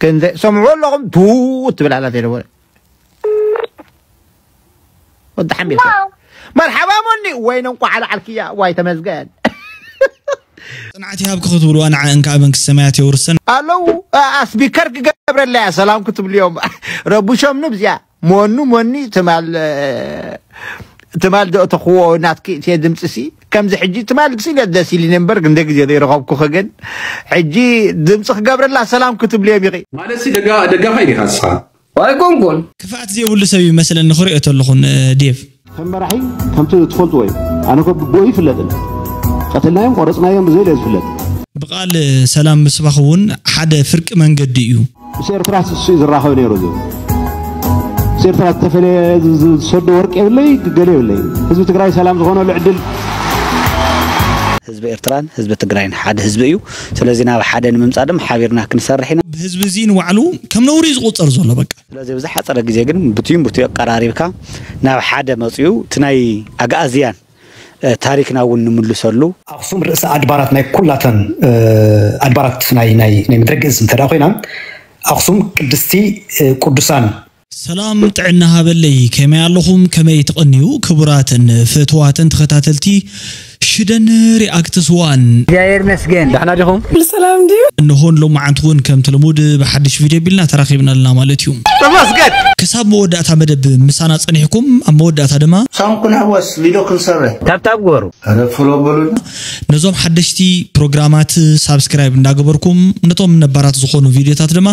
ክንደ ሰምዑ ኣለኹም ቱ ትብል ኣላ ቴሌፎን። ወዲ ሓሚድ መርሓባ ሞኒ። ወይነ እንኳዕ ኣልዓልክያ። ዋይ ተመስገን። ጽንዓት ይሃብኪ ክትብልዋ ንዓ እንካ መንግስቲ ሰማያት የውርሰን። ኣለዉ ኣስቢከር ክገብረለያ ሰላም ክትብልዮም ረቡሾም ንብዚያ ሞኑ ሞኒ ትማል ትማል ዘእተኽዎ ናትኪ እትየ ድምፂ ሲ ከምዚ ሕጂ ትማል ግሲ ኢለ ደስ ኢሊ ነበር እንደ ግዜ ዘይረኸብኩ ግን ሕጂ ድምፂ ክገብረላ ሰላም ክትብሉ እዮም ኢኺ። ማለት ሲ ደጋ ደጋፋይ ዲኻ ንስኻ? ኣይኮንኩን። ክፍኣት ዘይብሉ ሰብ ይመስለኒ ክሪኦ ተለኹን ዴቭ። ከም መራሒ ከምቲ ትፈልጥዎ እዩ። ኣነ ኮ ብኡ ይፍለጥን ቀተልናዮም ቆረፅናዮም ብዘይ ኢለ ዝፍለጥ። ብቃል ሰላም ምስባኽ እውን ሓደ ፍርቂ መንገዲ እዩ። ምስ ኤርትራ እሱ እዩ ዝራኸብ ነይሩ። እዚ ምስ ኤርትራ ዝተፈለየ ዝሰዶ ወርቂ የብለይ፣ ገለ የብለይ። ህዝቢ ትግራይ ሰላም ዝኾነሉ ዕድል ህዝቢ ኤርትራን ህዝቢ ትግራይን ሓደ ህዝቢ እዩ። ስለዚ ናብ ሓደ ንምምፃእ ድማ ሓቢርና ክንሰርሕ ኢና። ብህዝቢ እዚ ንባዕሉ ከም ነውሪ እዩ ዝቁፀር ዘሎ በቃ። ስለዚ ብዝሓፀረ ግዜ ግን ብትዩን ብትዩ ኣቀራሪብካ ናብ ሓደ መፅኡ እቲ ናይ ኣግኣዝያን ታሪክና እውን ንምልሰሉ። ኣኽሱም ርእሰ ኣድባራት ናይ ኩላተን ኣድባራት ናይ ናይ ናይ ምድረ ግእዝ እንተ ኮይና ኣኽሱም ቅድስቲ ቅዱሳን ሰላም ጥዕና ሃበለይ ከመይ ኣለኹም ከመይ ትቐንዩ ክቡራትን ፍትዋትን ተኸታተልቲ ሽደን ሪኣክትስ ዋን። እግዚኣብሔር ይመስገን። ዳሕና ዲኹም? ኩሉ ሰላም ድዩ? እንሆን ሎማዓንቲ እውን ከምቲ ልሙድ ብሓድሽ ቪድዮ ቢልና ተራኺብና ኣለና ማለት እዩ። ተመስገን። ክሳብ መወዳእታ መደብ ምሳና ጸኒሕኩም ኣብ መወዳእታ ድማ ሳንኩን ኣወስ ሊዶ ክንሰረ ታብታብ ግበሩ። ኧረ ፍሎ በሉና። ነዞም ሓደሽቲ ፕሮግራማት ሳብስክራይብ እንዳገበርኩም ነቶም ነባራት ዝኾኑ ቪድዮታት ድማ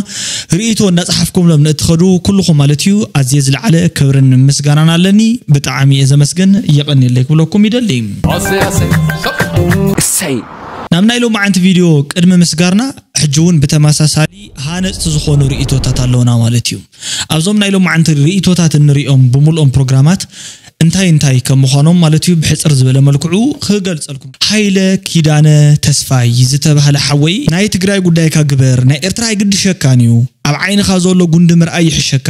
ርእይቶ እንዳጸሓፍኩምሎም ንእትኸዱ ኩልኹም ማለት እዩ ኣዝየ ዝለዓለ ክብርን ምስጋናን ኣለኒ። ብጣዕሚ እየ ዘመስግን። የቐንየለይ ክብለኩም ይደሊ። እሰይ። ናብ ናይ ሎማዓንቲ ቪድዮ ቅድሚ ምስጋርና ሕጂ እውን ብተመሳሳሊ ሃነፅቲ ዝኾኑ ርእይቶታት ኣለውና ማለት እዩ። ኣብዞም ናይ ሎማዓንቲ ርእይቶታት እንሪኦም ብምልኦም ፕሮግራማት እንታይ እንታይ ከም ምዃኖም ማለት እዩ ብሕፅር ዝበለ መልክዑ ክገልፀልኩም። ሃይለ ኪዳነ ተስፋይ ዝተባህለ ሓወይ ናይ ትግራይ ጉዳይካ ግበር፣ ናይ ኤርትራ ኣይግድሸካን እዩ፣ ኣብ ዓይንኻ ዘሎ ጉንዲ ምርኣይ ይሕሸካ፣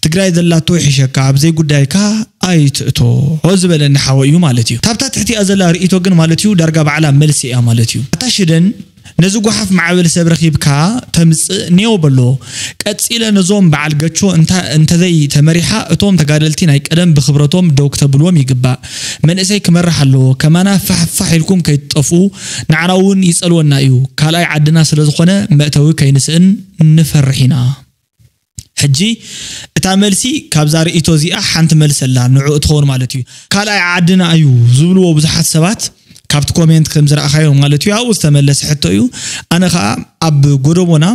ትግራይ ዘላቶ ይሕሸካ፣ ኣብ ዘይጉዳይካ ኣይትእቶ ዝበለኒ ሓወይ እዩ ማለት እዩ። ታብታ ትሕቲኣ ዘላ ርእይቶ ግን ማለት እዩ ዳርጋ ባዕላ መልሲ እያ ማለት እዩ። ኣታ ሽደን ነዚ ጓሓፍ ማዕበል ሰብ ረኺብካ ተምጽእ ኔው በሎ። ቀጺለ ነዞም በዓል ገቾ እንተ እንተዘይ ተመሪሓ እቶም ተጋደልቲ ናይ ቀደም ብኽብረቶም ደው ክተብልዎም ይግባእ። መንእሰይ ክመርሕ ኣለዎ። ከማና ፋሕ ፋሕ ኢልኩም ከይትጠፍኡ ንዓና እውን ይጸልወና እዩ። ካልኣይ ዓድና ስለ ዝኾነ መእተዊ ከይንስእን ንፈርሕ ኢና። ሕጂ እታ መልሲ ካብዛ ርእይቶ እዚኣ ሓንቲ መልሲ ኣላ ንዕኡ ትኸውን ማለት እዩ። ካልኣይ ዓድና እዩ ዝብልዎ ብዙሓት ሰባት ካብቲ ኮሜንት ከም ዝረኣኻዮ ማለት እዩ ኣብኡ ዝተመለሰ ሕቶ እዩ። ኣነ ኸዓ ኣብ ጎደቦና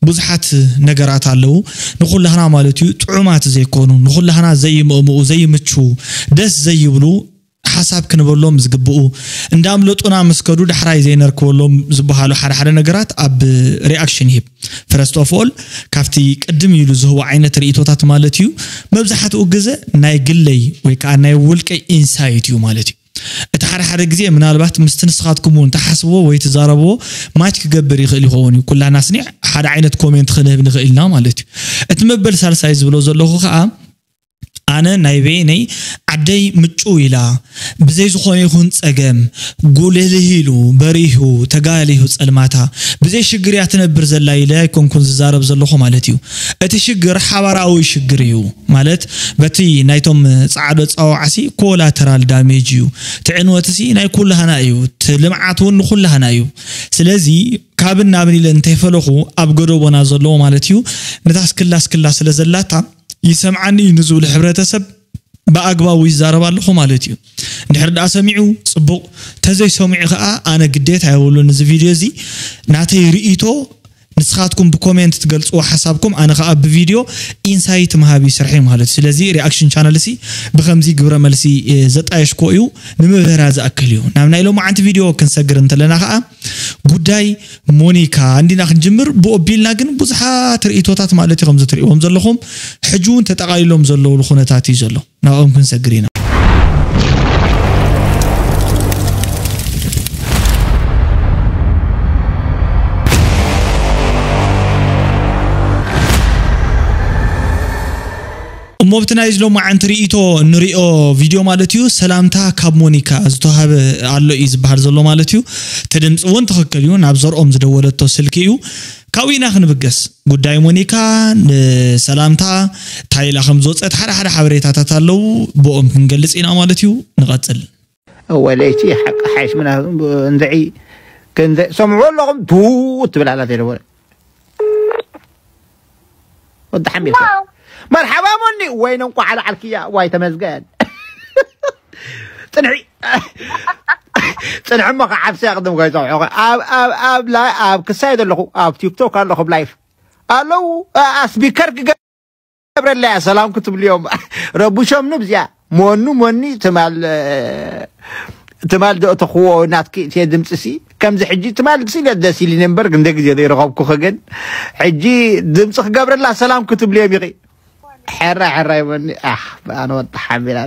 ብዙሓት ነገራት ኣለዉ ንኹላህና ማለት እዩ ጥዑማት ዘይኮኑ ንኹላህና ዘይምእምኡ ዘይምችዉ ደስ ዘይብሉ ሓሳብ ክንበሎም ዝግብኡ እንዳምለጡና ምስ ከዱ ዳሕራይ ዘይነርክበሎም ዝበሃሉ ሓደ ሓደ ነገራት ኣብ ሪኣክሽን ይህብ። First of all ካብቲ ቅድም ኢሉ ዝህቦ ዓይነት ርእይቶታት ማለት እዩ መብዛሕትኡ ግዘ ናይ ግለይ ወይ ከዓ ናይ ውልቀይ ኢንሳይት እዩ ማለት እዩ። እቲ ሓደ ሓደ ግዜ ምናልባት ምስቲ ንስኻትኩም እውን ትሓስብዎ ወይ ትዛረብዎ ማች ክገብር ይኽእል ይኸውን እዩ። ኩላና ስኒዕ ሓደ ዓይነት ኮሜንት ክንህብ ንኽእል ኢና ማለት እዩ። እቲ መበል ሳልሳይ ዝብሎ ዘለኹ ከዓ ኣነ ናይ በይነይ ዓደይ ምጭው ኢላ ብዘይ ዝኾነ ይኹን ጸገም ጉልህልህ ኢሉ በሪሁ ተጋሊሁ ጸልማታ ብዘይ ሽግር እያ ትነብር ዘላ ኢለ ኣይኮንኩን ዝዛረብ ዘለኹ ማለት እዩ። እቲ ሽግር ሓባራዊ ሽግር እዩ ማለት በቲ ናይቶም ጸዓዶ ጸዋዕሲ ኮላተራል ዳሜጅ እዩ። እቲ ዕንወትሲ ናይ ኩላህና እዩ። እቲ ልምዓት እውን ንኩላህና እዩ። ስለዚ ካብን ናብን ኢለ እንተይፈለኹ ኣብ ገደቦና ዘለዎ ማለት እዩ ነታ ስክላ ስክላ ስለ ዘላታ ይሰምዓኒ እዩ ንዝብል ሕብረተሰብ ብኣግባቡ ይዛረብ ኣለኹ ማለት እዩ። እንድሕር ደኣ ሰሚዑ ጽቡቕ፣ ተዘይሰሚዑ ከኣ ኣነ ግዴታ የብሉን እዚ ቪድዮ እዚ ናተይ ርእይቶ ንስኻትኩም ብኮሜንት ትገልጽዎ ሓሳብኩም ኣነ ከኣ ብቪድዮ ኢንሳይት ምሃብ እዩ ስርሐይ ማለት እዩ። ስለዚ ሪኣክሽን ቻነል ሲ ብኸምዚ ግብረ መልሲ ዘጣየሽኮ እዩ ንምብህራ ዝኣክል እዩ። ናብ ናይ ሎማዓንቲ ቪድዮ ክንሰግር እንተለና ከኣ ጉዳይ ሞኒካ እንዲና ክንጅምር ብኦቢልና ግን ብዙሓት ርእይቶታት ማለት እዩ ከምዚ ትርእዎም ዘለኹም ሕጂ እውን ተጠቓሊሎም ዘለውሉ ኩነታት እዩ ዘሎ ናብኦም ክንሰግር ኢና። እሞ ብቲ ናይዚ ሎማዓንቲ ርእይቶ ንሪኦ ቪድዮ ማለት እዩ ሰላምታ ካብ ሞኒካ ዝተዋሃበ ኣሎ እዩ ዝበሃል ዘሎ ማለት እዩ። እቲ ድምፂ እውን ትኽክል እዩ ናብ ዘርኦም ዝደወለቶ ስልኪ እዩ። ካብኡ ኢና ክንብገስ። ጉዳይ ሞኒካ ንሰላምታ እንታይ ኢላ ከም ዝወፀት ሓደ ሓደ ሓበሬታታት ኣለዉ፣ ብኦም ክንገልፅ ኢና ማለት እዩ። ንቐፅል። ወለይቲ ሓቂ ሓይሽ ምና እንድዒ ክንደ ሰምዑ ኣለኹም ቱ ትብል ኣላ ቴሌፎን። ወዲ ሓሚድ መርሓባ ሞኒ። ወይነ እንኳዕ ኣልዓልክያ። ዋይ ተመስገን። ፅንሒ። ፅንሒ እሞ ከዓብሰ ቅድም ከይፀውዑ ኣብ ኣብ ኣብ ላይ ኣብ ክሳይ ዘለኹ ኣብ ቲክቶክ ኣለኹ ብ ላይፍ ኣለዉ። ስፒከር ክገብረላ እያ ሰላም ክትብልዮም። ረቡሾምኒ ብዚኣ ሞኑ ሞኒ ትማል ትማል ዘእተኽዎ ናትኪ እትየ ድምፂ ሲ ከምዚ ሕጂ ትማል ሲ ደስ ኢሊ ነበር እንደ ግዜ ዘይረኸብኩኺ ግን ሕጂ ድምፂ ክገብረላ ሰላም ክትብልዮም ኢኺ። ሕራይ ሕራይ መኒ ኣሕ ኣነ ወጣ ሓሚላ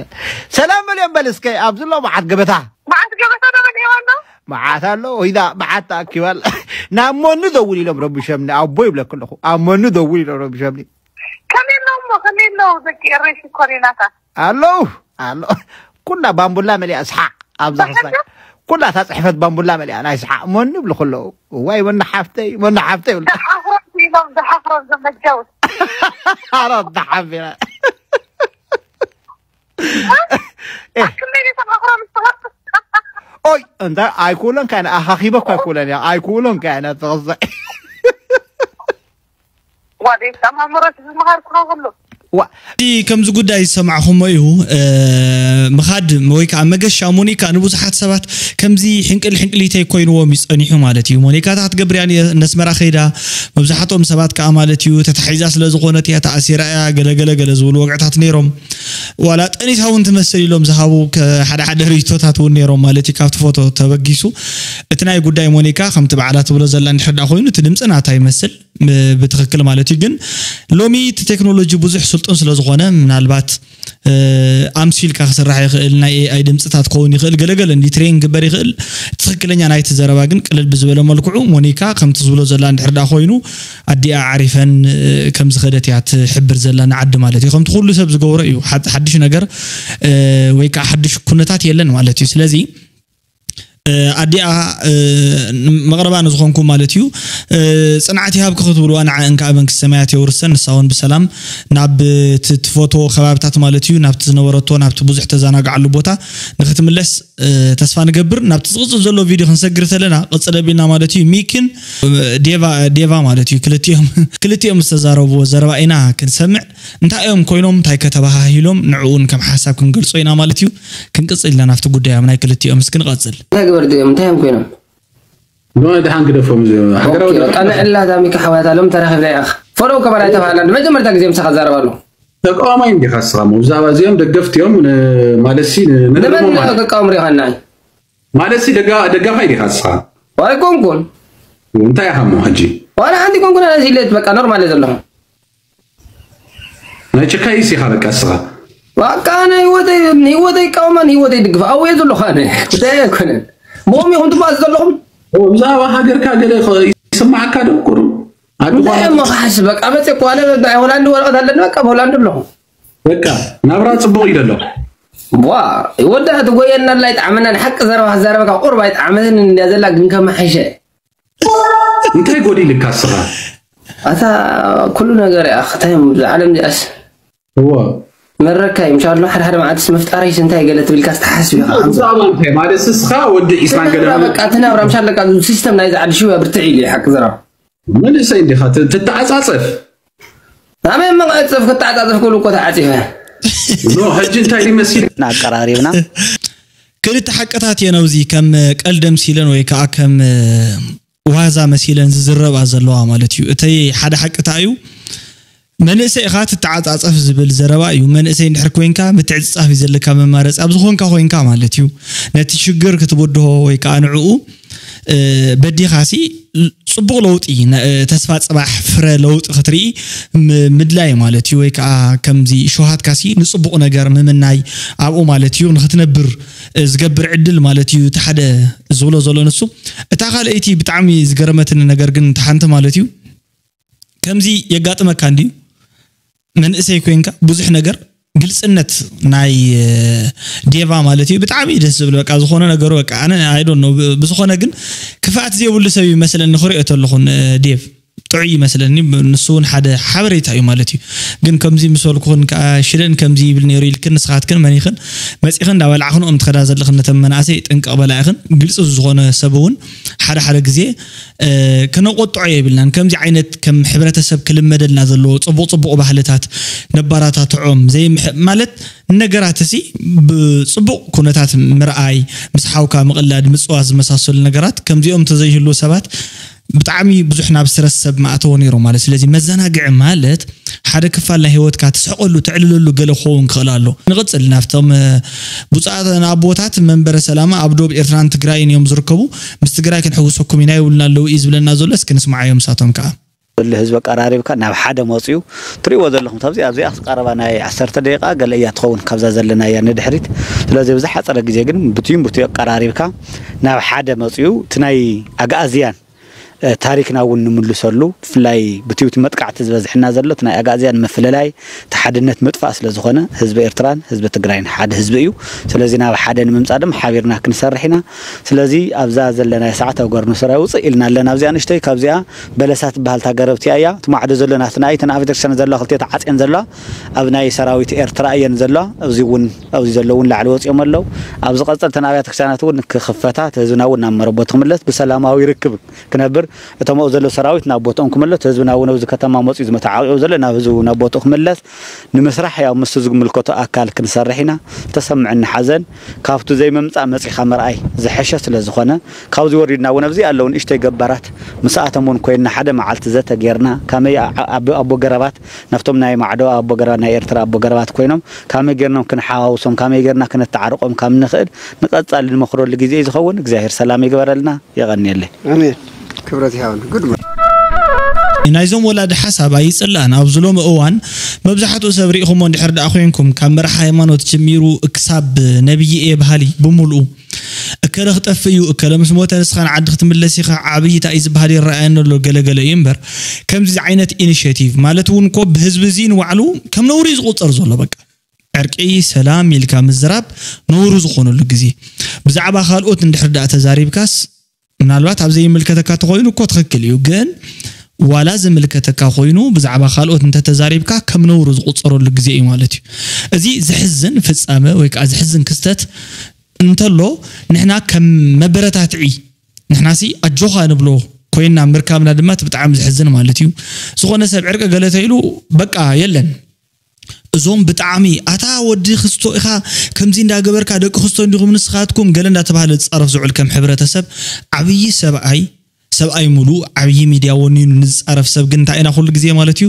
ሰላም በልዮም በል እስከ ኣብዚ ኣሎ መዓት ገበታ መዓት ገበታ ዶ በልዮም ኣሎ? መዓት ኣሎ ወይዳ መዓት ተኣኪባል ናብ መኑ ደውል ኢሎም ረብሸምኒ ኣቦ ይብለክ ኣለኹ ኣብ መኑ ደውል ኢሎም ረብሸምኒ ከመይ ኣለዉ እሞ ከመይ ኣለዉ ደቂ ኤረይ ሽኮሪናታት ኣለዉ ኣሎ ኩላ ባምቡላ መሊኣ ስሓቕ ኣብዛ ክስታይ ኩላ እታ ፅሕፈት ባምቡላ መሊኣ ናይ ስሓቕ መኑ ይብሉ ከለዉ እዋይ መኑ ሓፍተይ መኑ ሓፍተይ ይብሉ ደሓፍሮም ኢሎም ደሓፍሮም ዘመጃውት ኣረ ደሓፊራ ኣክመይ ተማኽሮ ምስ ተኸፍት ኦይ እንታ ኣይክእሎን ካይነ ኣኻኺበ እኳ ኣይክእሎን እያ ኣይክእሎን ካይነ ተኸስታይ ዋደይ ተማምሮት ዝመሃርኩ ከሎ ዋ እቲ ከምዚ ጉዳይ ዝሰማዕኹሞ እዩ። ምኻድ ወይ ከዓ መገሻ ሞኒካ ንብዙሓት ሰባት ከምዚ ሕንቅል ሕንቅሊተይ ኮይንዎም እዩ ጸኒሑ ማለት እዩ። ሞኒካ እታ ክትገብር እያ ነስመራ ከይዳ። መብዛሕትኦም ሰባት ከዓ ማለት እዩ ተታሒዛ ስለ ዝኾነት እያ ተኣሲራ እያ ገለገለ ገለ ዝብሉ ወግዕታት ነይሮም። ዋላ ጠኒሳ እውን ትመስል ኢሎም ዝሃቡ ሓደ ሓደ ርእይቶታት እውን ነይሮም ማለት እዩ። ካብቲ ፎቶ ተበጊሱ እቲ ናይ ጉዳይ ሞኒካ ከምቲ ባዕላ ትብሎ ዘላ እንድሕር ደኣ ኮይኑ እቲ ድምፂ ናታ ይመስል። ብትኽክል ማለት እዩ ግን ሎሚ እቲ ቴክኖሎጂ ብዙሕ ስልጡን ስለ ዝኾነ ምናልባት ኣምሲልካ ክስራሕ ይኽእል ናይ ኤኣይ ድምፅታት ክኸውን ይኽእል ገለገለ እንዲ ትሬን ግበር ይኽእል ትኽክለኛ ናይቲ ዘረባ ግን ቅልል ብዝበለ መልክዑ ሞኒካ ከምቲ ዝብሎ ዘላ እንድሕር ዳ ኮይኑ ኣዲኣ ዓሪፈን ከም ዝኸደት እያ ትሕብር ዘላ ንዓዲ ማለት እዩ ከምቲ ኩሉ ሰብ ዝገብሮ እዩ ሓድሽ ነገር ወይ ከዓ ሓድሽ ኩነታት የለን ማለት እዩ ስለዚ ኣዲኣ መቕረባ ንዝኾንኩም ማለት እዩ ፅንዓት ይሃብኪ ክትብልዋ ንዓ እንካ መንግስቲ ሰማያት የውርሰን ንሳ እውን ብሰላም ናብ ትፈትዎ ከባብታት ማለት እዩ ናብቲ ዝነበረቶ ናብቲ ብዙሕ ተዘናግዓሉ ቦታ ንክትምለስ ተስፋ ንገብር ናብቲ ዝቕፅል ዘሎ ቪድዮ ክንሰግር ተለና ቅፅል ኣቢልና ማለት እዩ ሚክን ዴቫ ማለት እዩ ክልቲኦም ክልቲኦም ዝተዛረብዎ ዘረባ ኢና ክንሰምዕ እንታይ እዮም ኮይኖም እንታይ ከተባሃሂሎም ንዕኡን ከም ሓሳብ ክንገልጾ ኢና ማለት እዩ። ክንቅጽል ኢና ናብቲ ጉዳዮም ናይ ክልቲኦም እስኪ ንቐጽል። እንታይ ገበርቲ እዮም እንታይ እዮም ኮይኖም? ኖ ድሓን ግደፎም እዚኦም ሃገራዊ ኦኬ፣ በቃ ንዕላ ዳሚካ ሓዋያት ኣሎም ተራኺብና ኢኻ። ፎሎ ከበላ ኣይተባሃላን መጀመርታ ግዜ ምሳኻ ዛረባሉ። ተቃዋማይ እንዲኻ እስኻ እሞ ብዛዕባ እዚኦም ደገፍቲ እዮም ን- ማለት ሲ ን- ንህልሞ ንመን ማለት ከቃወም ሪኻና? ማለት ሲ ደጋ- ደጋፋይ ዲኻ እስኻ? ኣይኮንኩን። እንታይ ኢኻ እሞ ሕጂ? ዋላ ሓንቲ ኮንኩን ኣነ ሲለት በቃ ኖርማል እየ ዘለኹ። ናይ ችካይስ ኢኻ በቃ እስኻ። በቃ ኣነ ህይወተይ ህይወተይ ይቃወማ ንህይወተይ ይድግፋ ኣብኡ እየ ዘለኹ ኣነ ጉዳይ ኣይኮነን። ብኸምኡ ኢኹም ትጓዙ ዘለኹም። ብዛዕባ ሃገርካ ገለ ይስማዓካ ዶ ቁሩብ? እንታይ እሞ ክሓስብ በቃ መፅእ እኮ ኣነ ናይ ሆላንድ ወረቐት ኣለኒ በቃ ኣብ ሆላንድ ኣለኹ። በቃ ናብራ ፅቡቕ እዩ ዘሎ። ዋ ይወዳ ትጎየና ኣላ ይጥዓመና ንሓቂ ዘረባ ዘረበካ ቁርብ ኣይጥዓመትን እንድያ ዘላ ግን ከመሓይሸ እንታይ ጎዲልካ እስኻ? ኣታ ኩሉ ነገር እያ ክታዮም ዓለም እዚኣስ እዎ መረካ እዩ ምሻሉ ሓደ ሓደ መዓልትስ መፍጣረይስ እንታይ ገለ ትብልካ ዝተሓስብ ኢኻ ብዛዕባ እንታይ ማለት እስኻ ወዲ ዒስራን ገለ በቃ እቲ ናብራ ምሻለካ ሲስተም ናይዚ ዓዲ ሽው ብርትዕ ኢሉ ሓቂ ዘረባ መንእሰይ እንዲኻ ትተዓጻጸፍ ኣበይ መቐጸፍ ክተዓጻጸፍ ክብሉ እኮ ተዓጺፈ ኖ ሕጂ እንታይ ይመስል ኣቀራሪብና ክልተ ሓቅታት እየን ኣብዚ ከም ቀልዲ ኣምሲለን ወይ ከዓ ከም ዋዛ መሲለን ዝዝረባ ዘለዋ ማለት እዩ። እቲ ሓደ ሓቅታ እዩ መንእሰይ ኢኻ ትተዓጻጸፍ ዝብል ዘረባ እዩ። መንእሰይ እንድሕር ኮይንካ ምትዕጽጻፍ እዩ ዘለካ መማረጺ ኣብ ዝኾንካ ኮይንካ ማለት እዩ። ነቲ ሽግር ክትብድሆ ወይ ከዓ ንዕኡ በዲኻሲ ፅቡቕ ለውጢ ተስፋ ፅባሕ ፍረ ለውጢ ክትርኢ ምድላይ ማለት እዩ ወይ ከዓ ከምዚ ሸውሃትካሲ ንፅቡቕ ነገር ምምናይ ኣብኡ ማለት እዩ ንክትነብር ዝገብር ዕድል ማለት እዩ እቲ ሓደ ዝብሎ ዘሎ ንሱ እታ ካልኣይቲ ብጣዕሚ ዝገረመትኒ ነገር ግን እታ ሓንቲ ማለት እዩ ከምዚ የጋጥመካ እንድዩ መንእሰይ ኮይንካ ብዙሕ ነገር ግልፅነት ናይ ዴቫ ማለት እዩ ብጣዕሚ ደስ ዝብል በቃ ዝኾነ ነገሩ በቃ ኣነ I don't know ብዝኾነ ግን ክፍኣት ዘይብሉ ሰብ ይመስለኒ ክሪኦ ተለኹ ዴቭ ጥዑይ ይመስለኒ። ንሱ እውን ሓደ ሓበሬታ እዩ ማለት እዩ። ግን ከምዚ ምስ በልኩኽን ከዓ ሽደን ከምዚ ይብል ነይሩ ኢልክን ንስኻትክን መኒኽን መፂኽን እንዳበላዕኽንኦም ትኸዳ ዘለኽን ነተን መናእሰይ ጥንቅቕ በላ ኢኽን። ግልፂ ዝኾነ ሰብ እውን ሓደ ሓደ ግዜ ከነቆጥዖ የብልናን። ከምዚ ዓይነት ከም ሕብረተሰብ ክልመደልና ዘለዎ ፅቡቕ ፅቡቕ ባህልታት ነባራታትዖም ዘይምሕ ማለት ነገራት እሲ ብፅቡቕ ኩነታት ምርኣይ፣ ምስ ሓውካ ምቕላድ፣ ምፅዋት ዝመሳሰሉ ነገራት ከምዚኦም እንተዘይህሉ ሰባት ብጣዕሚ ብዙሕ ናብ ስትረስ ሰብ ምኣተዎ ነይሮም ማለት። ስለዚ መዘናግዒ ማለት ሓደ ክፋል ናይ ህይወትካ ትስሕቀሉ፣ ተዕልለሉ ገለ ክኸውን ክኽእል ኣሎ። ንቕፅል ናብቶም ብፁዓት ኣቦታት መንበረ ሰላማ ኣብ ዶብ ኤርትራን ትግራይን እዮም ዝርከቡ። ምስ ትግራይ ክንሕውሰኩም ኢና ይብሉና ኣለዉ እዩ ዝብለና ዘሎ። እስኪ ንስማዓዮም ንሳቶም ከዓ። ኩሉ ህዝቢ ኣቀራሪብካ ናብ ሓደ መፅዩ ትሪእዎ ዘለኹም ኣብዚ ኣብዚኣ ቀረባ ናይ ዓሰርተ ደቂቃ ገለ እያ ትኸውን ካብዛ ዘለና እያ ንድሕሪት። ስለዚ ብዝሓፀረ ግዜ ግን ብትዩን ብትዩ ኣቀራሪብካ ናብ ሓደ መፅዩ እቲ ናይ ኣግኣዝያን ታሪክና እውን ንምልሰሉ ብፍላይ ብትዩቲ መጥቃዕቲ ዝበዝሕና ዘሎ እቲ ናይ ኣጋእዝያን ምፍልላይ እቲ ሓድነት ምጥፋእ ስለ ዝኾነ ህዝቢ ኤርትራን ህዝቢ ትግራይን ሓደ ህዝቢ እዩ። ስለዚ ናብ ሓደ ንምምፃእ ድማ ሓቢርና ክንሰርሕ ኢና። ስለዚ ኣብዛ ዘለና ሰዓት ኣብ ገርኑ ስራይ ውፅእ ኢልና ኣለና። ኣብዚኣ ንእሽተይ ካብዚኣ በለሳ ትበሃል እታ ገረብቲያ እያ ትማዕዶ ዘለና እቲ ናይ ተናኣፍ ቤተክርስትያን ዘለዋ ክልተ ተዓፅየን ዘለዋ ኣብ ናይ ሰራዊት ኤርትራ እየን ዘለዋ። ኣብዚ እውን ኣብዚ ዘለዉ እውን ላዕሊ ወፂኦም ኣለዉ። ኣብ ዝቐፀል ተን ኣብያተ ክርስቲያናት እውን ክኽፈታ እቲ ህዝብና እውን ናብ መረቦቱ ክምለስ ብሰላማዊ ርክብ ክነብር እቶም ኣብኡ ዘለዉ ሰራዊት ናብ ቦትኦም ክምለስ ህዝብና እውን ኣብዚ ከተማ መፅኡ ዝመተዓቂቡ ዘሎ ናብ ህዝቡ ናብ ቦትኡ ክምለስ ንምስራሕ ያው ምስ ዝምልከቶ ኣካል ክንሰርሕ ኢና። ተሰምዐኒ ሓዘን ካብቱ ዘይምምፃእ መፂኻ ምርኣይ ዝሐሸ ስለ ዝኾነ ካብዚ ወሪድና እውን ኣብዚ ኣለዉ ንእሽተይ ገባራት ምስኣቶም እውን ኮይንና ሓደ መዓልቲ ዘተ ጌርና ካመይ ኣቦ ገረባት ናብቶም ናይ ማዕዶ ኣቦ ገረባት ናይ ኤርትራ ኣቦ ገረባት ኮይኖም ካመይ ጌርኖም ክንሓዋውሶም ካመይ ጌርና ክነተዓርቆም ካብ ንኽእል ንቐጻሊ ንመኽረሉ ግዜ እዩ ዝኸውን። እግዚኣብሔር ሰላም ይግበረልና። የቐንየለይ። ኣሜን። ክብረት ይሃበን። ጉድ ናይዞም ወላዲ ሓሳብ ኣይፅላእን። ኣብዚ ሎሚ እዋን መብዛሕትኡ ሰብ ርኢኹሞ እንድሕር ደኣ ኮይንኩም ካብ መራሕ ሃይማኖት ጀሚሩ ክሳብ ነብይ እየ በሃሊ ብምልኡ እከለ ክጠፍእ እዩ እከለ ምስ ሞተ ንስኻ ንዓዲ ክትምለስ ኢኻ ዓብይታ እዩ ዝበሃል ይረኣየኒ ኣሎ ገለገለ እዩ እምበር ከምዚ ዓይነት ኢኒሽቲቭ ማለት እውን እኮ ብህዝቢ እዚ ንባዕሉ ከም ነውሪ እዩ ዝቁፀር ዘሎ በቃ ዕርቂ ሰላም ኢልካ ምዝራብ ነውሪ ዝኾነሉ ግዜ ብዛዕባ ካልኦት እንድሕር ደኣ ተዛሪብካስ ምናልባት ኣብ ዘይምልከተካ ተኾይኑ እኮ ትኽክል እዩ ግን ዋላ ዝምልከተካ ኮይኑ ብዛዕባ ካልኦት እንተተዛሪብካ ከም ነውሪ ዝቁፀረሉ ግዜ እዩ ማለት እዩ እዚ ዝሕዝን ፍፃመ ወይ ከዓ ዝሕዝን ክስተት እንተሎ ንሕና ከም መበረታትዒ ንሕናሲ ኣጆኻ ንብሎ ኮይና ምርካብና ድማ እቲ ብጣዕሚ ዝሕዝን ማለት እዩ ዝኾነ ሰብ ዕርቂ ገለ ተኢሉ በቃ የለን እዞም ብጣዕሚ ኣታ ወዲ ክስቶ ኢኻ ከምዚ እንዳገበርካ ደቂ ክስቶ እንዲኹም ንስኻትኩም ገለ እንዳተባሃለ ዝፃረፍ ዝውዕል ከም ሕብረተሰብ ዓብዪ ሰብኣይ ሰብኣይ ሙሉእ ዓብዪ ሚድያ ወኒኑ ንዝፃረፍ ሰብ ግን እንታይ ኢና ኩሉ ግዜ ማለት እዩ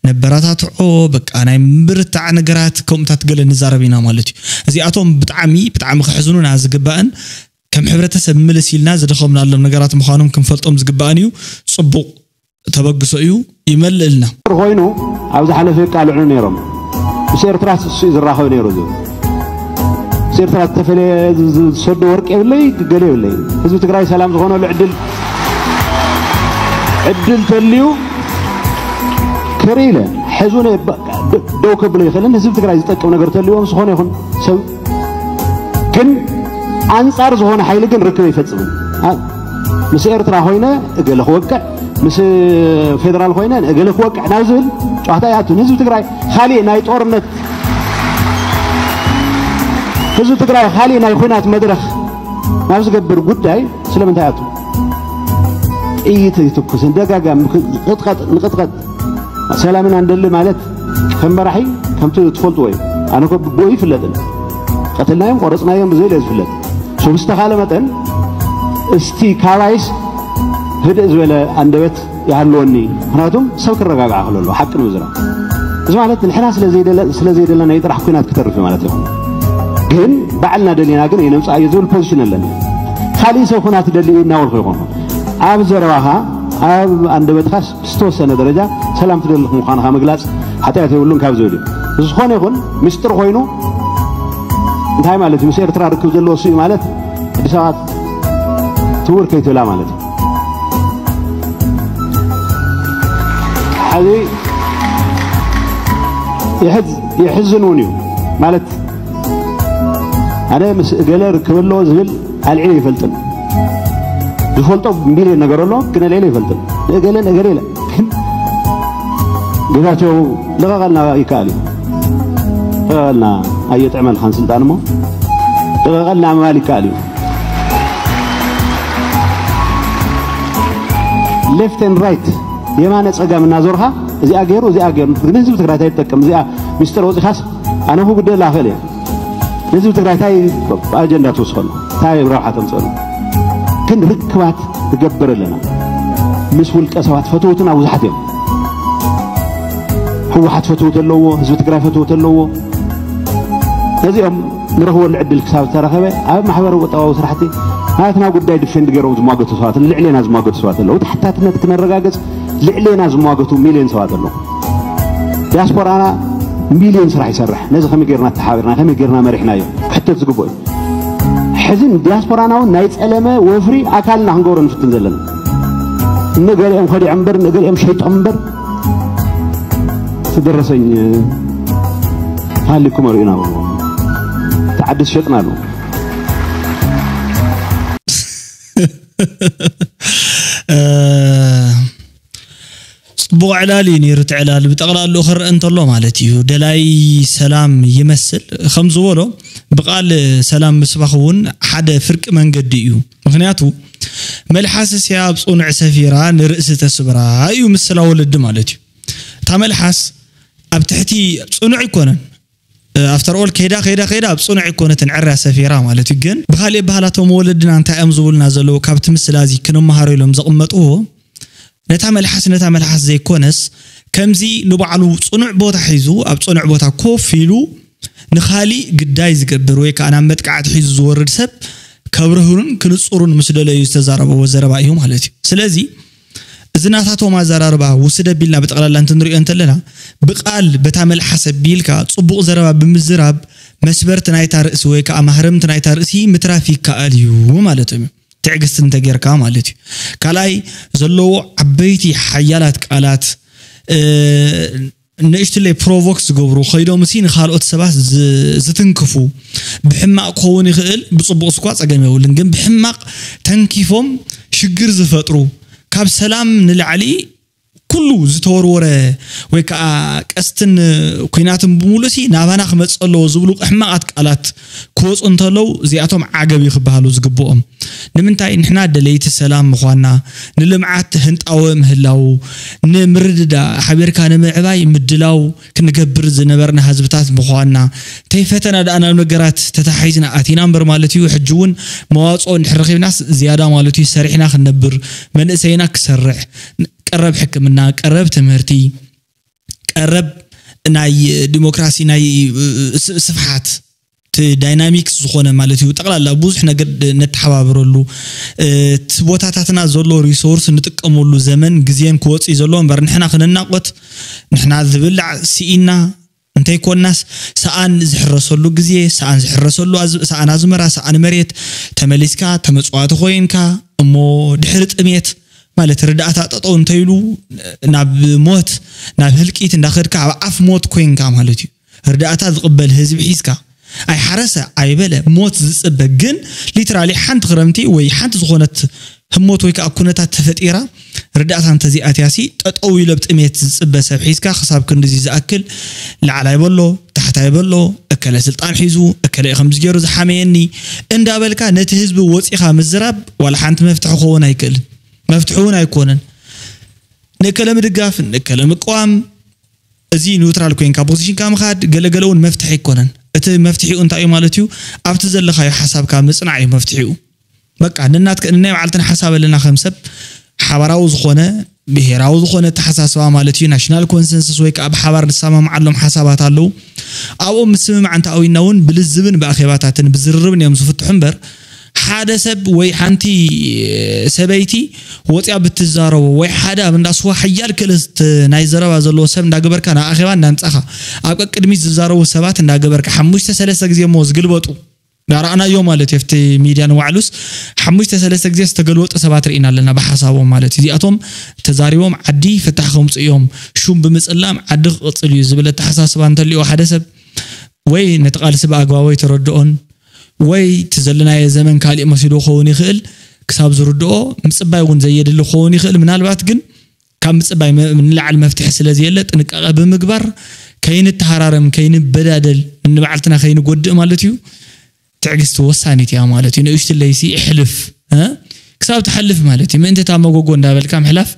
ነበረታትዖ በቃ ናይ ምብርታዕ ነገራት ከምኡታት ገለ ንዛረብ ኢና ማለት እዩ እዚኣቶም ብጣዕሚ ብጣዕሚ ከሕዝኑና ዝግባእን ከም ሕብረተሰብ ምልስ ኢልና ዝደኸምናሎም ነገራት ምዃኖም ክንፈልጦም ዝግባእን እዩ ፅቡቕ ተበግሶ እዩ ይመልእልና። ኮይኑ ኣብ ዝሓለፈ የቃልዑ ነይሮም። ምስ ኤርትራ እሱ እዩ ዝራኸብ ነይሩ ዝብል። ምስ ኤርትራ ዝተፈለየ ዝሰዶ ወርቂ የብለይ፣ ግገል የብለይ። ህዝቢ ትግራይ ሰላም ዝኾነሉ ዕድል ዕድል ተልዩ ክርኢ ኢለ ሕዙነ ደው ከብሎ ይኽእልን ህዝቢ ትግራይ ዝጠቅም ነገር ተልዎም ዝኾነ ይኹን ሰብ ግን ኣንፃር ዝኾነ ሓይሊ ግን ርክብ ኣይፈፅምን። ምስ ኤርትራ ኮይነ እገለ ክወቅዕ ምስ ፌደራል ኮይነ እገለ ክወቅዕ ናብ ዝብል ጨዋታ ይኣቱ። ንህዝቢ ትግራይ ካሊእ ናይ ጦርነት ህዝቢ ትግራይ ካሊእ ናይ ኹናት መድረኽ ናብ ዝገብር ጉዳይ ስለምንታይ ኣቱ? ጥይት ይትኩስን ደጋጋሚ ንቕጥቀጥ ንቕጥቀጥ ሰላም ኢና ንደሊ ማለት ከም መራሒ ከምቲ ትፈልጥዎ እዩ። ኣነ እኮ ብኡ ይፍለጥን ቀተልናዮም ቆረፅናዮም ብዝብል እየ ዝፍለጥ። ሶ ብዝተኻለ መጠን እስቲ ካባይስ ህድእ ዝበለ ኣንደበት ይሃልወኒ። ምክንያቱም ሰብ ክረጋጋዕ ክለሎ ሓቂ ንምዝራብ እዚ ማለት ንሕና ስለ ዘይደለናዮ ጥራሕ ኩናት ክተርፍ እዩ ማለት ይኹን ግን ባዕልና ደሊና ግን የነምፅኣዮ ዝብል ፖዚሽን ኣለኒ። ካሊእ ሰብ ኩናት ደሊ እዩ እናበልኩ ይኾንኩ ኣብ ዘረባኻ ኣብ ኣንደበትኻስ ብዝተወሰነ ደረጃ ሰላም ትደሊ ምዃንኻ ምግላፅ ሓጢኣት የብሉን ካብ ዝብል እዩ። ዝኾነ ይኹን ምስጢር ኮይኑ እንታይ ማለት እዩ? ምስ ኤርትራ ርክብ ዘለዎ እሱ እዩ ማለት ኣዲስ ኣበባ ትውር ከይትብላ ማለት እዩ። ሕዚ የሕዝን እውን እዩ ማለት ኣነ ምስ እገለ ርክብ ኣለዎ ዝብል ኣልዒለ ይፈልጥን ዝፈልጦ ሚልዮን ነገር ኣሎ ግን ኣልዒለ ይፈልጥን ንእገለን እገለ ኢለ ግን ግዛቸው ልቐቐልና ይከኣል እዩ። ልቐቐልና፣ ኣየጥዕመልኻን ስልጣን እሞ ልቐቐልና ምባል ይከኣል እዩ። ሌፍት ኤንድ ራይት፣ የማነ ጸጋም እናዞርካ እዚኣ ገይሩ እዚኣ ገይሩ፣ ግን ህዝቢ ትግራይ እንታይ ትጠቅም? እዚኣ ሚስጥር ወፂኻስ ኣነ ክጉደላ እኽእል እየ። ህዝቢ ትግራይ እንታይ ኣጀንዳ ትወስኸሉ? እንታይ ረብሓ ተምፀሉ? ግን ርክባት ንገብር ኣለና። ምስ ውልቀ ሰባት ፈተውትና ብዙሓት እዮም። ህወሓት ፈተውት ኣለዎ፣ ህዝቢ ትግራይ ፈተውት ኣለዎ። ነዚኦም ንረኽበሉ ዕድል ክሳብ ዝተረኸበ ኣብ ማሕበራዊ ቁጠባዊ ስራሕቲ ናትና ጉዳይ ድፌንድ ገይሮም ዝሟገቱ ሰባት፣ ልዕሌና ዝሟገቱ ሰባት ኣለዉ። ተሓታትነት ክነረጋግፅ ልዕሌና ዝሟገቱ ሚልዮን ሰባት ኣለዉ። ዲያስፖራና ሚልዮን ስራሕ ይሰርሕ። ነዚ ከመይ ጌርና ተሓቢርና፣ ከመይ ጌርና መሪሕናዮ? ክሕተት ዝግብኦ እዩ። ሕዚ ንዲያስፖራና እውን ናይ ጸለመ ወፍሪ ኣካልና ክንገብሮ ንፍትን ዘለና። ንገሊኦም ከዲዖም እምበር፣ ንገሊኦም ሸይጦም እምበር፣ እቲ ደረሰኝ ሃሊኩም ኣርእዩና በልዎም። እቲ ዓዲ ዝሸጥና ኣለዉ። እ፣ ጽቡቕ ዕላል እዩ ነይሩ። እቲ ዕላል ብጠቕላላኡ ክረአ እንተሎ ማለት እዩ፣ ደላይ ሰላም ይመስል። ከም ዝበሎ፣ ብቓል ሰላም ምስባኽ እውን ሓደ ፍርቂ መንገዲ እዩ። ምኽንያቱ፣ መልሓስ እስያ ኣብ ጽኑዕ ሰፊራ ንርእሲ ተስብራ እዩ ምስላ ወለዲ ማለት እዩ። እታ መልሓስ ኣብ ትሕቲ ጽኑዕ ኣይኮነን። ኣፍተር ኦል ከይዳ ከይዳ ከይዳ ኣብ ጽኑዕ ኣይኮነትን ዕርያ ሰፊራ ማለት እዩ። ግን ብኻልእ ባህላቶም ወለድና እንታይ እዮም ዝብሉና ዘለዉ ካብቲ ምስላ እዚ ክንመሃሮ ኢሎም ዘቕመጥዎ፣ ነታ መልሓስ ነታ መልሓስ ዘይኮነስ፣ ከምዚ ንባዕሉ ጽኑዕ ቦታ ሒዙ ኣብ ጽኑዕ ቦታ ኮፍ ኢሉ ንኻሊእ ግዳይ ዝገብር ወይ ከኣ ናብ መጥቃዕቲ ሒዙ ዝወርድ ሰብ ከብርህሩን ክንጽሩን ምስ ደለዩ ዝተዛረበዎ ዘረባ እዩ ማለት እዩ። ስለዚ እዚ ናታቶም ኣዘራርባ ውስድ ኣቢልና ብጠቕላላ እንትንሪኦ እንተለና፣ ብቓል በታ መልሓስ ኣቢልካ ጽቡቕ ዘረባ ብምዝራብ መስበርቲ ናይታ ርእሲ ወይ ከኣ ማህረምቲ ናይታ ርእሲ ምትራፍ ይከኣል እዩ ማለቶም እዩ። ትዕግስቲ እንተጌርካ ማለት እዩ። ካልኣይ፣ ዘለዎ ዓበይቲ ሓያላት ቃላት፣ እ፣ ንእሽትለይ ፕሮቮክ ዝገብሩ፣ ከይዶም እሲ ንኻልኦት ሰባት ዝ-፣ ዝትንክፉ፣ ብሕማቕ ክኸውን ይኽእል፣ ብጽቡቕ ስኳ ጸገም የብሉን። ግን ብሕማቕ ተንኪፎም ሽግር ዝፈጥሩ፣ ካብ ሰላም ንላዕሊ ኩሉ ዝተወርወረ ወይ ከኣ ቀስትን ኲናትን ብምሉእ ሲ ናባና ክመጽእ ኣለዎ ዝብሉ ሕማቓት ቃላት ክወጹ እንተለዉ፣ እዚኣቶም ዓገብ እዩ ክበሃሉ ዝግብኦም። ንምንታይ? ንሕና ደለይቲ ሰላም ምዃንና፣ ንልምዓት ህንጣወ ምህላዉ፣ ንምርድዳእ ሓቢርካ ንምዕባይ ምድላው ክንገብር ዝነበርና ህዝብታት ምዃንና፣ ተይፈተና ደኣ ናብ ነገራት ተታሒዝና ኣቲና እምበር ማለት እዩ። ሕጂ እውን መዋጽኦ እንድሕር ረኺብናስ ዝያዳ ማለት እዩ ሰሪሕና ክንነብር፣ መንእሰይና ክሰርሕ፣ ቀረብ ሕክምና፣ ቀረብ ትምህርቲ፣ ቀረብ ናይ ዲሞክራሲ ናይ ስ-፣ ስፍሓት፣ እቲ ዳይናሚክስ ዝኾነ ማለት እዩ። ጠቕላላ ብዙሕ ነገር ነተሓባብረሉ፣ እቲ ቦታታትና ዘሎ ሪሶርስ ንጥቀመሉ ዘመን ግዜን ክወጽእ እዩ ዘለዎ እምበር ንሕና ክንናቆት፣ ንሕና ዝብላዕ ስኢና እንተይኮንናስ፣ ሰኣን ዝሕረሰሉ ግዜ፣ ሰኣን ዝሕረሰሉ ኣዝ-፣ ሰኣን ኣዝመራ፣ ሰኣን መሬት፣ ተመሊስካ ተመጽዋቲ ኮይንካ፣ እሞ ድሕሪ ጥሜት ማለት ርዳእታ ጠጠው እንተይሉ ናብ ሞት፣ ናብ ህልቂት እንዳኸድካ ኣብ ኣፍ ሞት ኮይንካ ማለት እዩ። ርዳእታ ዝቕበል ህዝቢ ሒዝካ፣ ኣይሓረሰ ኣይበለ ሞት ዝጽበ፣ ግን ሊትራሊ ሓንቲ ክረምቲ ወይ ሓንቲ ዝኾነት ህሞት ወይ ከዓ ኩነታት ተፈጢራ ርዳእታ እንተዚኣትያሲ ጠጠው ኢለ ብጥሜት ዝጽበ ሰብ ሒዝካ ክሳብ ክንድዚ ዝኣክል ላዕላይ በሎ ታሕታይ በሎ፣ እከለ ስልጣን ሒዙ፣ እከለ ከምዚ ገይሩ ዝሓመየኒ እንዳበልካ ነቲ ህዝቢ ወጺኻ ምዝራብ ዋላ ሓንቲ መፍትሒ ክኸውን ኣይክእልን። መፍትሒ እውን ኣይኮነን። ንእከለ ምድጋፍ፣ ንእከለ ምቅዋም፣ እዚ ኒውትራል ኮይንካ ፖዚሽንካ ምኻድ ገለገለ እውን መፍትሒ ኣይኮነን። እቲ መፍትሒኡ እንታይ እዩ ማለት እዩ? ኣብቲ ዘለኻዮ ሓሳብካ ምጽናዕ እዩ መፍትሒኡ። በቃ፣ ንናትከ-፣ ንናይ ባዕልትና ሓሳብ ኣለና ከም ሰብ፣ ሓባራዊ ዝኾነ፣ ብሄራዊ ዝኾነ ኣተሓሳስባ ማለት እዩ፣ ናሽናል ኮንሰንሰስ ወይ ከዓ ብሓባር ንሰማምዓሎም ሓሳባት ኣለዉ። ኣብኦም ምስምማዕ እንተኣዊና እውን ብልዝብን ብኣኼባታትን ብዝርርብን እዮም ዝፍትሑ እምበር፣ ሓደ ሰብ ወይ ሓንቲ ሰበይቲ ወፂያ ብትዛረቦ ወይ ሓደ ኣብ እንዳ ስዋ ሓያል ክእለት ናይ ዘረባ ዘለዎ ሰብ እንዳገበርካ ናብ ኣኼባ እንዳምፃኻ ኣብ ቀቅድሚት ዝዛረቡ ሰባት እንዳገበርካ ሓሙሽተ ሰለስተ ግዜ እሞ ዝግልበጡ ዳረኣናዮ ማለት እዩ። ኣብቲ ሚድያ ንባዕሉስ ሓሙሽተ ሰለስተ ግዜ ዝተገልበጡ ሰባት ርኢና ኣለና ብሓሳቦም ማለት እዩ። እዚኣቶም ተዛሪቦም ዓዲ ፍታሕ ከምፁ እዮም፣ ሹም ብምፅላም ዓዲ ክቕፅል እዩ ዝብል ኣተሓሳስባ እንተልዮ ሓደ ሰብ ወይ ነቲ ቃልሲ ብኣግባቡ ኣይተረድኦን ወይ እቲ ዘለናዮ ዘመን ካሊእ መሲሉ ክኸውን ይኽእል፣ ክሳብ ዝርድኦ ምፅባይ እውን ዘየድሊ ክኸውን ይኽእል። ምናልባት ግን ካብ ምጽባይ መ- ንላዕሊ መፍትሒ ስለ ዘየለ ጥንቃቐ ብምግባር ከይንተሃራረም፣ ከይንበዳደል፣ ንባዕልትና ከይንጎድእ ማለት እዩ። ትዕግስቲ ወሳኒት እያ ማለት እዩ። ንእሽትለይሲ እሕልፍ እ? ክሳብ ትሓልፍ ማለት እዩ። ምእንቲ እታ መጎጎ እንዳበልካ ምሕላፍ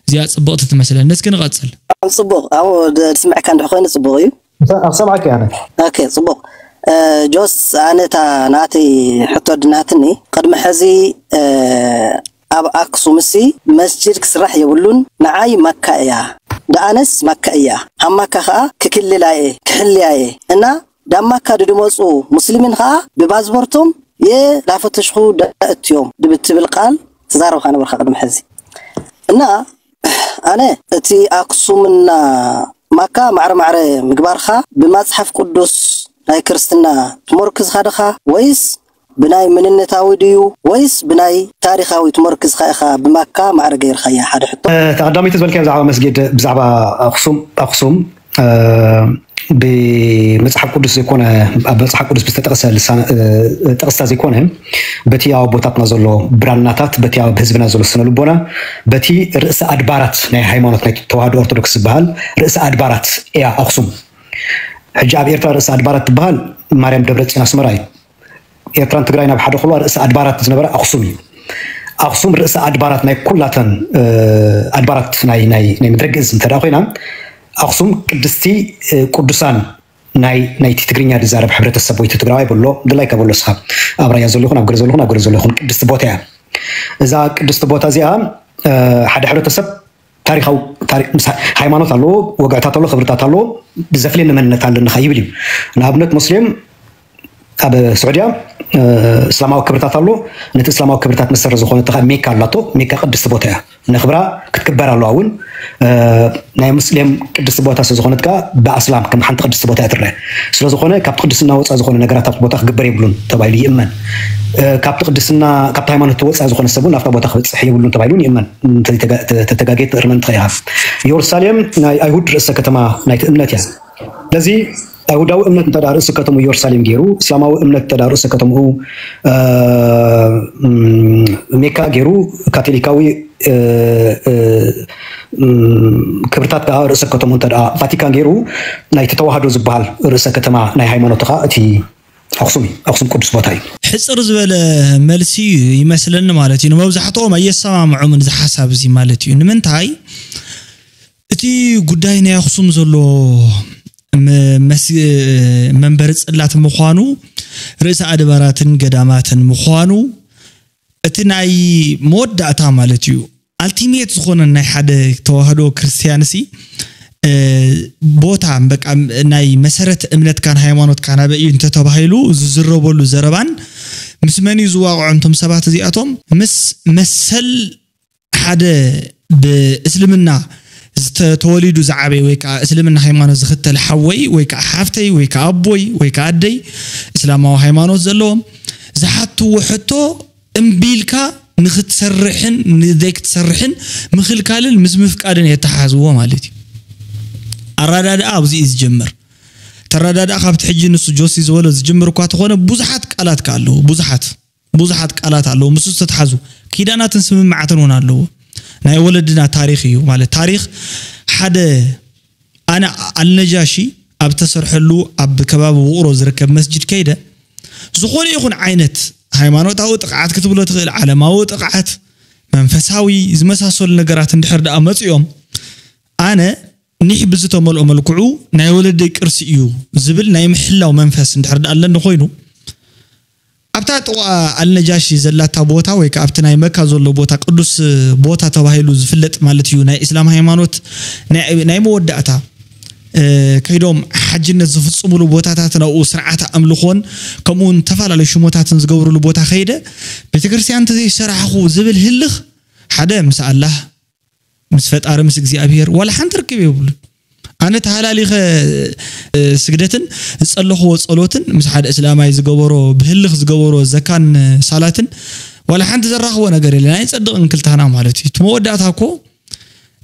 እዚኣ ጽብቕቲ ትመስለኒ። እስኪ ንቐጽል። ኣብ ጽቡቕ ኣብኡ ድ- ድስምዐካ እንድሕ ኮይኑ ጽቡቕ እዩ። ኣሰማዕኪ ኣነ። ኦኬ ጽቡቕ። ጆስ ኣነ እታ ናተይ ሕቶ ድናትኒ ቅድሚ ሕዚ ኣብ ኣክሱም እሲ መስጅድ ክስራሕ የብሉን። ንዓይ ማካ እያ፣ ደኣነስ ማካ እያ። ኣብ ማካ ከዓ ክክልላ እየ ክሕልያ እየ እና ዳብ ማካ ድድመፁ ሙስሊሚን ከዓ ብባዝቦርቶም የዳፈተሽኹ ደእትዮም ድብትብል ቃል ትዛረብካ ነበርካ ቅድሚ ሕዚ እና ኣነ እቲ ኣክሱምና ማካ ማዕረ ማዕረ ምግባርካ ብማፅሓፍ ቅዱስ ናይ ክርስትና ትሞርክዝካ ድኻ ወይስ ብናይ መንነታዊ ድዩ ወይስ ብናይ ታሪኻዊ ትሞርክዝካ ኢኻ ብማካ ማዕረ ገይርካያ ሓደ ሕቶ። ተቐዳሚት ዝበልካዮ ብዛዕባ መስጊድ ብዛዕባ ኣክሱም ኣክሱም ብመፅሓፍ ቅዱስ ዘይኮነ ኣብ መፅሓፍ ቅዱስ ብዝተጠቕሰ ጥቕስታ ዘይኮነ በቲ ኣብ ኣቦታትና ዘሎ ብራናታት በቲ ኣብ ህዝብና ዘሎ ስነ ልቦና በቲ ርእሰ ኣድባራት ናይ ሃይማኖት ናይ ተዋህዶ ኦርቶዶክስ ዝበሃል ርእሰ ኣድባራት እያ ኣክሱም። ሕጂ ኣብ ኤርትራ ርእሰ ኣድባራት ትበሃል ማርያም ደብረ ፅዮን ኣስመራ እዩ። ኤርትራን ትግራይን ኣብ ሓደ ክልዋ ርእሰ ኣድባራት ዝነበረ ኣክሱም እዩ። ኣክሱም ርእሰ ኣድባራት ናይ ኩላተን ኣድባራት ናይ ናይ ናይ ምድረ ግእዝ እንተ ኮይና ኣክሱም ቅድስቲ ቅዱሳን ናይ ናይቲ ትግርኛ ዝዛረብ ሕብረተሰብ ወይ ትግራዋይ በሎ ድላይካ በሎ እስኻ ኣብ ራያ ዘሎ ይኹን ኣብ ገለ ዘሎ ይኹን ኣብ ገለ ዘሎ ይኹን ቅድስቲ ቦታ እያ። እዛ ቅድስቲ ቦታ እዚኣ ሓደ ሕብረተሰብ ታሪካዊ ሃይማኖት ኣለዎ፣ ወግዕታት ኣለዎ፣ ክብርታት ኣለዎ፣ ዘፍልየኒ መንነት ኣለኒ ይብል እዩ። ንኣብነት ሙስሊም ኣብ ስዑድያ እስላማዊ ክብርታት ኣሎ። ነቲ እስላማዊ ክብርታት መሰረት ዝኾነት ከዓ ሜካ ኣላቶ። ሜካ ቅድስቲ ቦታ እያ፣ ነኽብራ ክትክበር ኣለዋ እውን። ናይ ሙስሊም ቅድስቲ ቦታ ስለ ዝኾነት ከዓ ብኣስላም ከም ሓንቲ ቅድስቲ ቦታ እያ ትረአ። ስለ ዝኾነ ካብቲ ቅድስና ወፃእ ዝኾነ ነገራት ኣብቲ ቦታ ክግበር የብሉን ተባሂሉ ይእመን። ካብቲ ቅድስና ካብቲ ሃይማኖት ወፃእ ዝኾነ ሰብ እውን ኣብታ ቦታ ክበፅሕ የብሉን ተባሂሉ እውን ይእመን። ተተጋጌት እርመን ትኸኢኻ። ኢየሩሳሌም ናይ ኣይሁድ ርእሰ ከተማ ናይቲ እምነት እያ። ስለዚ ኣይሁዳዊ እምነት እንተ ርእሲ ከተሙ ኢየሩሳሌም ገይሩ፣ እስላማዊ እምነት እንተ ርእሲ ከተሙ ሜካ ገይሩ፣ ካቶሊካዊ ክብርታት ከዓ ርእሰ ከተሙ እንተ ቫቲካን ገይሩ፣ ናይቲ ተዋህዶ ዝበሃል ርእሰ ከተማ ናይ ሃይማኖት ከዓ እቲ ኣክሱም እዩ። ኣክሱም ቅዱስ ቦታ እዩ። ሕፅር ዝበለ መልሲ ይመስለኒ ማለት እዩ። ንመብዛሕትኦም ኣየሰማምዖምን እዚ ሓሳብ እዚ ማለት እዩ። ንምንታይ እቲ ጉዳይ ናይ ኣክሱም ዘሎ መንበሪ ፅላት ምዃኑ ርእሰ ኣድባራትን ገዳማትን ምዃኑ እቲ ናይ መወዳእታ ማለት እዩ ኣልቲሜት ዝኾነ ናይ ሓደ ተዋህዶ ክርስትያን ሲ ቦታ በቃ ናይ መሰረት እምነትካን ሃይማኖትካን ኣበይ እዩ እንተተባሂሉ ዝዝረበሉ ዘረባን ምስ መን እዩ ዝዋቕዖ እንቶም ሰባት እዚኣቶም ምስ መሰል ሓደ ብእስልምና ዝተወሊዱ ዝዓበየ ወይ ከዓ እስልምና ሃይማኖት ዝኽተል ሓወይ ወይ ከዓ ሓፍተይ ወይ ከዓ ኣቦይ ወይ ከዓ ኣደይ እስላማዊ ሃይማኖት ዘለዎም ዝሓትዎ ሕቶ እምቢ ኢልካ ንክትሰርሕን ንዘይክትሰርሕን ምኽልካልን ምስ ምፍቃድን የተሓዝዎ ማለት እዩ። ኣረዳድኣ ኣብዚ እዩ ዝጀምር። ተረዳድኣ ካብቲ ሕጂ ንሱ ጆሲ ዝበሎ ዝጅምር እኳ ተኾነ ብዙሓት ቃላት ከ ኣለዉ ብዙሓት ብዙሓት ቃላት ኣለዉ ምስ ዝተትሓዙ ኪዳናትን ስምምዓትን እውን ኣለዎ። ናይ ወለድና ታሪኽ እዩ ማለት ታሪኽ ሓደ ኣነ ኣልነጃሺ ኣብ ተሰርሐሉ ኣብ ከባቢ ውቕሮ ዝርከብ መስጅድ ከይደ ዝኾነ ይኹን ዓይነት ሃይማኖታዊ ጥቕዓት ክትብሎ ትኽእል ዓለማዊ ጥቕዓት መንፈሳዊ ዝመሳሰሉ ነገራት እንድሕር ደኣ መፅኦም ኣነ ኒሕ ብዝተመልኦ መልክዑ ናይ ወለደይ ቅርሲ እዩ ዝብል ናይ ምሕላው መንፈስ እንድሕር ደኣ ኣለኒ ኮይኑ ኣብታ ጥቓ ኣልነጃሺ ዘላታ ቦታ ወይ ከዓ ኣብቲ ናይ መካ ዘሎ ቦታ ቅዱስ ቦታ ተባሂሉ ዝፍለጥ ማለት እዩ ናይ እስላም ሃይማኖት ናይ መወዳእታ ከይዶም ሓጅነት ዝፍፅሙሉ ቦታታትን ኣብኡ ስርዓት ኣምልኾን ከምኡ እውን ዝተፈላለዩ ሽሞታትን ዝገብሩሉ ቦታ ከይደ ቤተክርስትያን እንተዘይሰራሕኹ ዝብል ህልኽ ሓደ ምስ ኣላህ ምስ ፈጣሪ ምስ እግዚኣብሄር ዋላ ሓንቲ ርክብ የብሉን። ኣነ ተሃላሊኸ ስግደትን ዝጸለኽዎ ጸሎትን ምስ ሓደ እስላማይ ዝገበሮ ብህልኽ ዝገበሮ ዘካን ሳላትን ዋላ ሓንቲ ዘራኽቦ ነገር የለን። ኣይጸድቕን ክልታና ማለት እዩ። እቲ መወዳእታ እኮ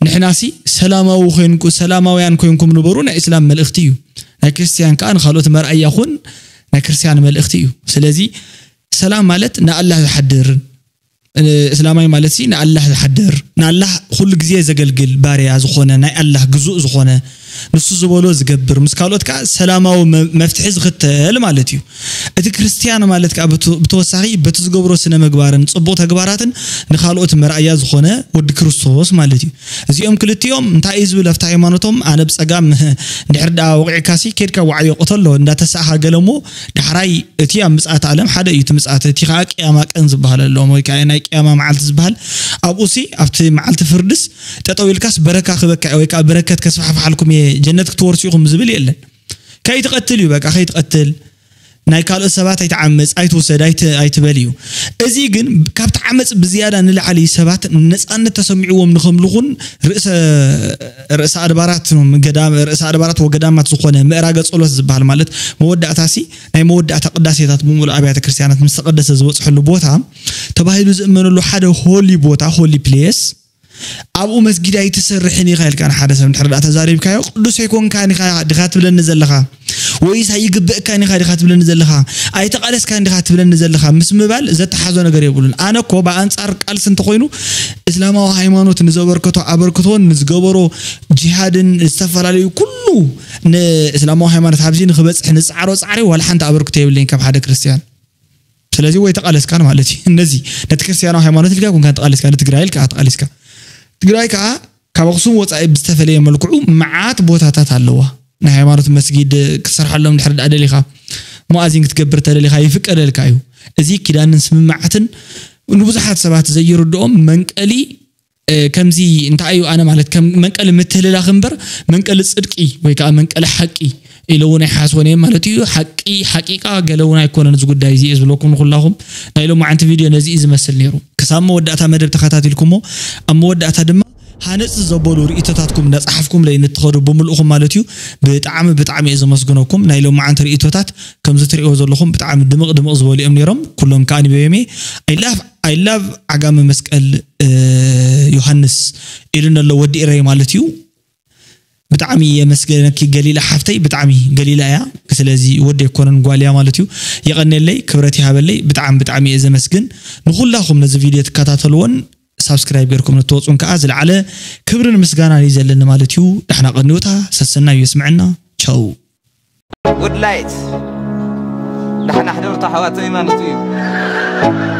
ንሕናሲ ሰላማዊ ኮይንኩ ሰላማውያን ኮይንኩም ንበሩ ናይ እስላም መልእኽቲ እዩ። ናይ ክርስትያን ከዓ ንካልኦት መርኣያ ኩን ናይ ክርስትያን መልእኽቲ እዩ። ስለዚ ሰላም ማለት ንኣላህ ዝሓድርን እስላማይ ማለት ሲ ንኣላህ ዝሓድር፣ ንኣላህ ኩሉ ግዜ ዘገልግል ባርያ ዝኾነ፣ ናይ ኣላህ ግዙእ ዝኾነ፣ ንሱ ዝበሎ ዝገብር፣ ምስ ካልኦት ከዓ ሰላማዊ መ- መፍትሒ ዝኽተል ማለት እዩ። እቲ ክርስትያን ማለት ከዓ ብት- ብተወሳኺ በቲ ዝገብሮ ስነ ምግባርን ፅቡቕ ተግባራትን ንኻልኦት መርኣያ ዝኾነ ወዲ ክርስቶስ ማለት እዩ። እዚኦም ክልቲኦም እንታይ እዩ ዝብል ኣብቲ ሃይማኖቶም? ኣነ ብፀጋም ድሕር ደኣ ወቂዕካሲ ኬድካ ዋዕዮ ቅተሎ እንዳተሳእኻ ገለሞ፣ ዳሕራይ እቲ ኣብ ምጽኣት ዓለም ሓደ እዩ እቲ ምጽኣት፣ እቲ ከዓ ቅያማ ቀን ዝበሃል ኣለዎም፣ ወይ ከዓ ናይ ቅያማ መዓልቲ ዝበሃል። ኣብኡ ሲ ኣብቲ መዓልቲ ፍርድስ ጠጠው ኢልካስ በረካ ክበካ ወይ ከዓ በረከት ከስፋሕፍሓልኩም እየ፣ ጀነት ክትወርሱ ኢኹም ዝብል የለን። ከይትቐትል እዩ በቃ፣ ከይትቐትል፣ ናይ ካልኦት ሰባት ኣይትዓምፅ፣ ኣይትውሰድ፣ ኣይት- ኣይትበል እዩ። እዚ ግን ካብቲ ዓመፅ ብዝያዳ ንላዕሊ ሰባት ነፃነት ተሰሚዕዎም ንኸምልኹን ርእሰ ርእሰ ኣድባራት ገዳም ርእሰ ኣድባራት ወገዳማት ዝኾነ ምእራገ ጸሎት ዝበሃል፣ ማለት መወዳእታ ሲ ናይ መወዳእታ ቅዳሴታት ብምሉእ ኣብያተ ክርስቲያናት ምስ ተቐደሰ ዝበፅሐሉ ቦታ ተባሂሉ ዝእመነሉ ሓደ ሆሊ ቦታ፣ ሆሊ ፕሌስ፣ ኣብኡ መስጊድ ኣይትሰርሕን ኢኻ ኢልካ ንሓደ ሰብ እንድሕር ደኣ ተዛሪብካዮ፣ ቅዱስ ኣይኮንካን ኢኻ ዲኻ ትብለኒ ዘለኻ፣ ወይስ ኣይግበእካን ኢኻ ዲኻ ትብለኒ ዘለኻ፣ ኣይተቓለስካን ዲኻ ትብለኒ ዘለኻ ምስ ምባል ዘተሓዞ ነገር የብሉን። ኣነ እኮ ብኣንጻር ቃልሲ እንተኾይኑ፣ እስላማዊ ሃይማኖት ንዘበርከቶ ኣበርክቶን ንዝገበሮ ጅሃድን ዝተፈላለዩ ኩሉ ንእስላማዊ ሃይማኖት ኣብዚ ንክበፅሕ ንፃዕሮ ፃዕሪ ዋላ ሓንቲ ኣበርክቶ የብለይን ካብ ሓደ ክርስትያን። ስለዚ ወይ ተቓለስካን ማለት እዩ። ነዚ ነቲ ክርስትያናዊ ሃይማኖት ኢልካ ኮንካ ተቓሊስካ፣ ንትግራይ ኢልካ ተቓሊስካ። ትግራይ ከዓ ካብ ኣኽሱም ወፃኢ ብዝተፈለየ መልክዑ መዓት ቦታታት ኣለዋ። ናይ ሃይማኖት መስጊድ ክትሰርሓሎም ድሕር ደኣ ደሊኻ፣ ሙኣዚን ክትገብር ተደሊኻ ይፍቀደልካ እዩ። እዚ ኪዳንን ስምምዓትን ንብዙሓት ሰባት ዘይርድኦም መንቀሊ፣ እ፣ ከምዚ እንታይ እዩ ኣነ ማለት ከም መንቀሊ ምትህልላኽ እምበር መንቀሊ ጽድቂ ወይ ከዓ መንቀሊ ሓቂ ኢለ እውን ኣይሓስቦን እየ ማለት እዩ። ሓቂ ሓቂቃ ገለ እውን ኣይኮነን እዚ ጉዳይ እዚ እየ ዝብለኩም ንኩላኹም። ናይ ሎማዓንቲ ቪድዮ ነዚ እዩ ዝመስል ነይሩ። ክሳብ መወዳእታ መደብ ተኸታቲልኩሞ፣ ኣብ መወዳእታ ድማ ሃነጽቲ ዘበሉ ርእይቶታትኩም እናጸሓፍኩም ለይ ንትኸዱ ብምልእኹም ማለት እዩ። ብጣዕሚ ብጣዕሚ እየ ዘመስግነኩም። ናይ ሎማዓንቲ ርእይቶታት ከምዚ ትርእይዎ ዘለኹም ብጣዕሚ ድምቕ ድምቕ ዝበሉ እዮም ነይሮም። ኩሎም ከዓ ኣንቢበዮም እየ። I love I love ዓጋመ መስቀል፣ እ፣ ዮሃንስ ኢሉ ኣሎ ወዲ ኢረይ ማለት እዩ። ብጣዕሚ የመስገነኪ ገሊላ ሓፍተይ፣ ብጣዕሚ ገሊላ እያ። ስለዚ ወዲ ኣይኮነን ጓል እያ ማለት እዩ። የቐንየለይ፣ ክብረት ይሃበለይ። ብጣዕሚ ብጣዕሚ እየ ዘመስግን። ንኹላኹም ነዚ ቪድዮ ትከታተልዎን ሳብስክራይብ ጌርኩም ንትወፁን ከዓ ዝለዓለ ክብርን ምስጋናን እዩ ዘለኒ ማለት እዩ። ዳሕና ቀንዮታ ሰሰናዩ የስምዐና። ቻው። ጉድ ላይት ዳሕና ሕደርቱ ኣሕዋተይ ማለት እዩ።